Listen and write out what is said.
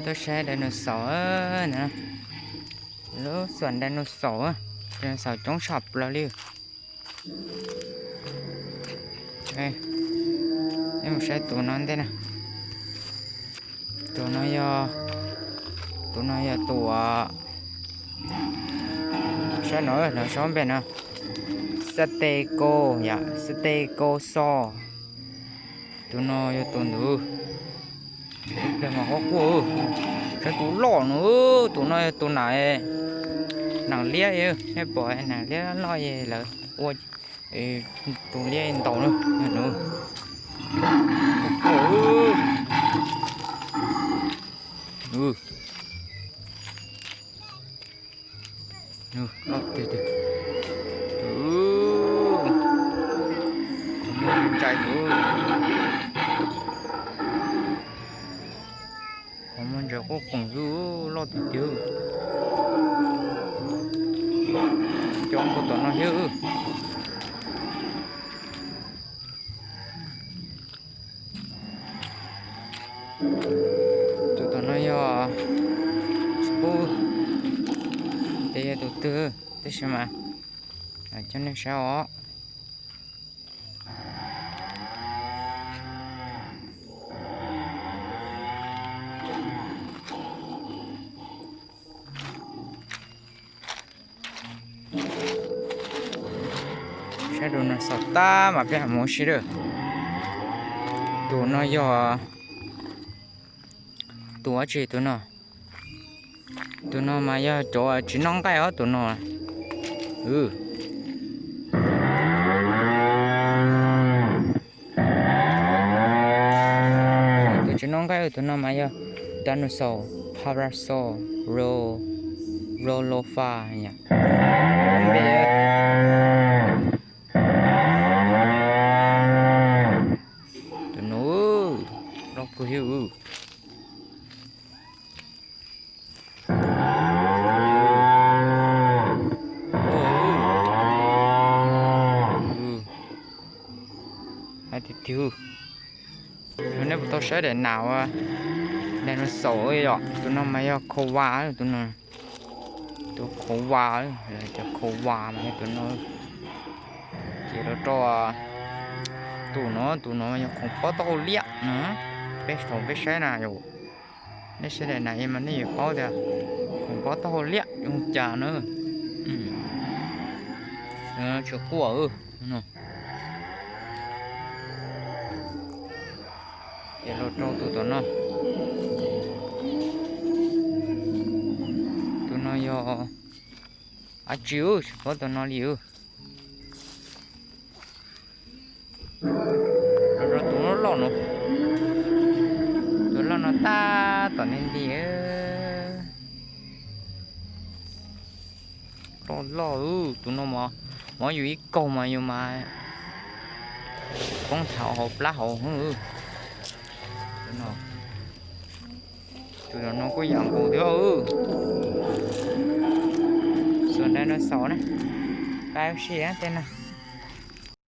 Tuaj saib dinosaur na. Lub xuam dinosaur, dinosaur coob tshaj plaws li. Peb mus saib tus no ntej na. Tus no yog, tus no yog tus, saib no, lawv sau npe no, Stegosaurus yom, Stegosaurus. Tus no yog tus ntawd. Ib pliag mas quaj quaj, saib tus loj no, tus no yog tus nam, nam liab, nej pom nam liab loj loj lawv ua tus liab ntaus na. Quaj, loj tiag tiag. Qhov muag ntsais, qhov muag ntsais quaj qoom xwb, loj tiag tiag. Cov nkaus tom no thiab. Tus tom no yog, tsis paub tias yog tus twg, tab sis mas coj nej saib os. Saib tus no xaus tag mas peb mam mus ua si lawm. Tus no yog tus dab tsi tus no? Tus no mas yog cov tsis noj nqaij os tus no. Tus tsis noj nqaij tus no mas yog dinosaur, Parasaurolophus yom. Npe tus no loj kawg li. Hais tiag tiag, nej puas tau saib daim nas, daim nas xaum yom? Tus no mas yog khau vas, tus no, tus khau vas, cov khau vas mas yog tus no. Ces los rau tus no, tus no yog khoom pob taub hau liab no. Peb thaum peb saib na yom, nej saib daim nas mas nej yuav paub tias khoom pob taub hau liab zoo cas na. Tsis quaj no. Ces los rau tus tom no. Tus no yog dab tsi, tsis paub tus no li. Los rau tus loj loj no. Tus loj no tab tom nti nti. Loj loj, tus no mas, mov yus ib kaug mas yus mas poob thav hauv plab hauv. Tus no kuj yam nqus thiab. Xuas dinosaur na, pab ua si tej no.